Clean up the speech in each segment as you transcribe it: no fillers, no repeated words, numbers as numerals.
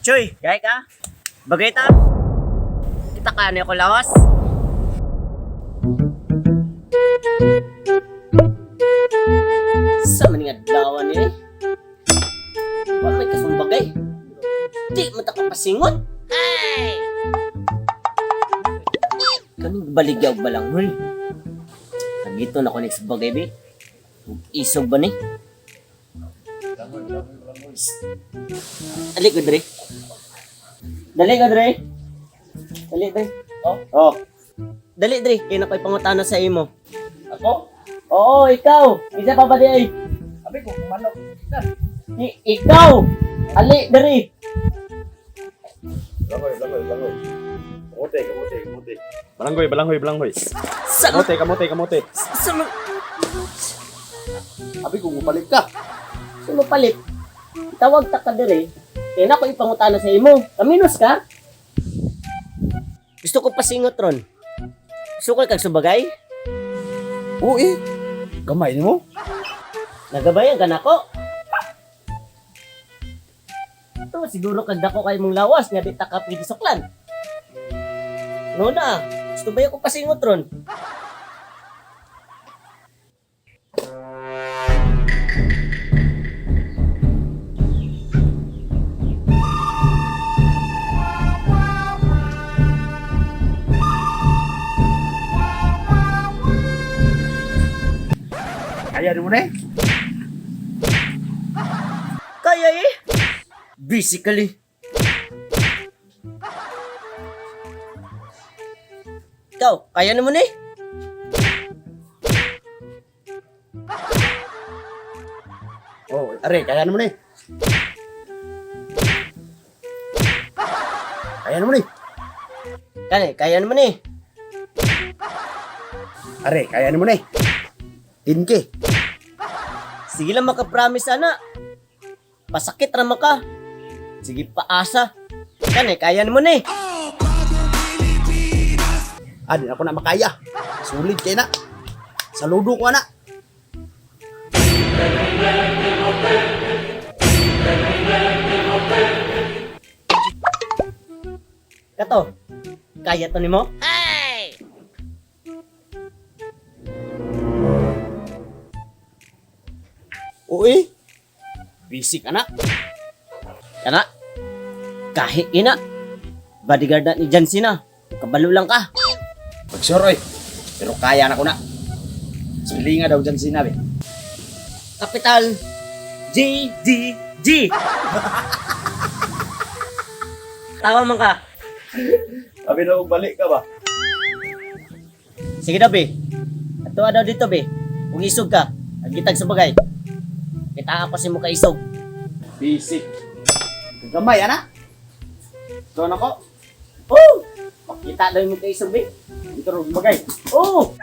Choy, gay ka? Bagay ta? Kita ka ano ko lawas? Sa man nga adlaw ni eh. Wa may kasumbagay. Di man ta kapasingot. Ay! Kaning baligyaw ba lang, huy? Nagito na ko next bagay, be. Isog ba ni? Dali ko, Dre. Dali ko, Dre. Dali, Dre. Oh? Oh. Dali, Dre. Kaya na ko'y pangutana sa imo. Ako? Oo, ikaw. Isa pa ba di ay? Sabi ko, manok. Ikaw! Ali, Dre. Langoy, langoy, langoy. Kamote, kamote, kamote. Balanghoy, balanghoy, balanghoy. Sa Kamote, kamote, kamote. Sa Sabi ko, mupalit ka. Sa palit. Tawag ta ka dire. Kaya na ko'y pangutana sa imo. Kaminos ka? Gusto ko pasingot ron. Sukol kag subagay? Oo eh. Gamay ni mo. Nagabayan ka nako. Ito, siguro kag dako kay mong lawas nga di ta ka pwede suklan. No na, gusto ba yung pasingot ron? Kaya ni mo na eh. Kaya eh. Basically. Ikaw, kaya naman eh. Oh, are, kaya ni mo na eh. Kaya ni mo na eh. Kaya, kaya naman eh. Are, kaya ni mo na eh. 10K. Sige lang makapromise ana. Pasakit ra maka. Sige paasa. Kani, kaya naman eh. Ah, di na ako na makaya. Sulit kay na. Saludo ko na. Kato, kaya to nimo? Oo eh. Basic anak. Kana, kahit ina. Bodyguard na ni John Cena. Kabalo lang ka. Pag sure eh. Pero kaya na ko na. Silinga daw dyan sinabi. Kapital G D G. Tawa man ka. Sabi na, balik ka ba? Sige daw, be. Ato daw dito, be. Kung isog ka, agitag sa bagay. Kita ako si mukha isog. Basic. Gamay anak. Ito na ko. Oh! Pakita daw yung mukha isog, be. Dito rin bagay. Oh!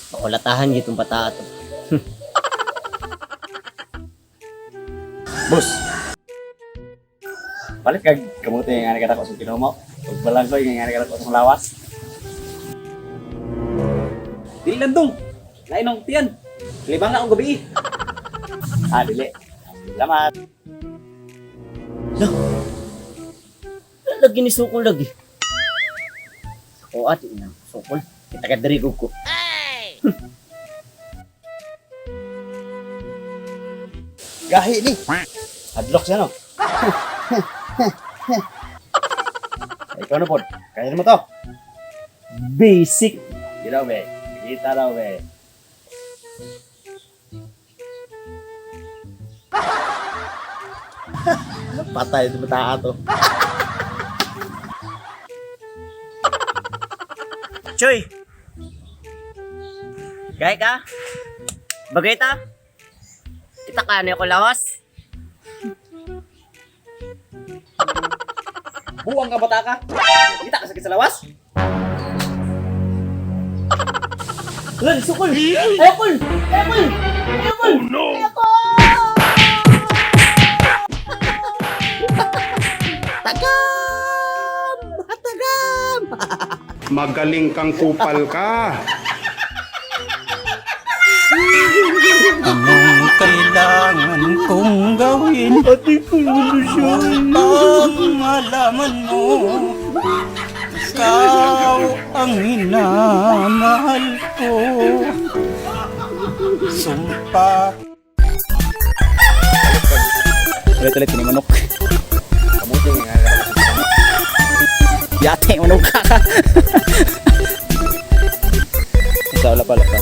Pakulatahan gitong bata ato. Boss. Palit kag kamote nga nagkatako sa kinumo. Ug balanghoy nga nagkatako sa lawas. Dili lang dong. Lain ang tiyan. Libang na akong gabi. Ah, dili. Salamat. Lah. Lagi ni sukol lagi. Ako ati ina, sukol. Kita ka diri ko. Gahi ni. Hadlok siya no. Ikaw na pod. Kaya mo to. Basic. Kita daw be. Kita daw be. Patay ito bata to. Choy. Gay ka? Bagay ta? Kita ka ano ko lawas? Buwang ka bata ka. Kita ka sakit sa lawas. Lan, sukol! Ayokol! Ayokol! Ayokol! Oh, no! Ayokol! Tagam! Tagam! Magaling kang kupal ka. Anong Kailangan kong gawin? Upang malaman mo, ikaw ang minamahal ko. Sumpa. Ulit-ulit ni manok. Kamuti nga. Yate, manok ka. Isa, wala pa, wala pa.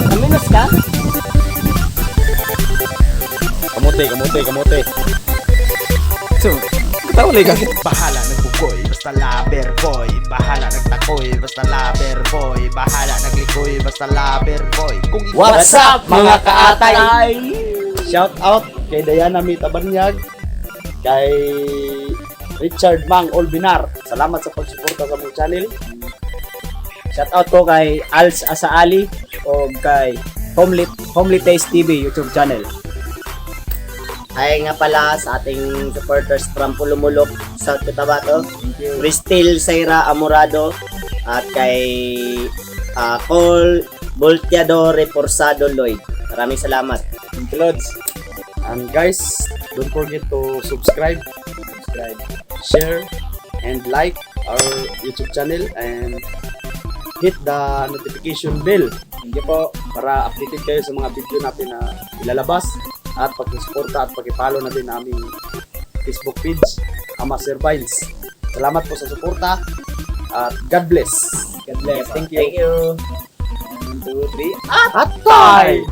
Aminos ka? Kamote, kamote, kamote. So, katawa lang ka. Bahala nagbukoy, basta lover boy. Bahala nagtakoy, basta lover boy. Bahala naglikoy, basta lover boy. Kung ikaw What's up, mga kaatay? Shout out kay Diana Mita Banyag, kay Richard Mang Olbinar. Salamat sa pagsuporta sa among channel. Shout out ko kay Als Asaali o kay Homely Taste TV YouTube channel. Ay nga pala sa ating supporters from Pulumulok, South Cotabato. Cristel Saira Amorado at kay Col Volteado Reforzado Lloyd. Maraming salamat. Thank you, Lods. And guys, don't forget to subscribe, Subscribe. Share, and like our YouTube channel and hit the notification bell. Thank you po. Para updated kayo sa mga video natin na ilalabas at pag-suporta at pag-follow natin ang aming Facebook page, Ama Serviles. Salamat po sa suporta at God bless. God bless. Thank you. Thank you. 1, 2, 3. Atay!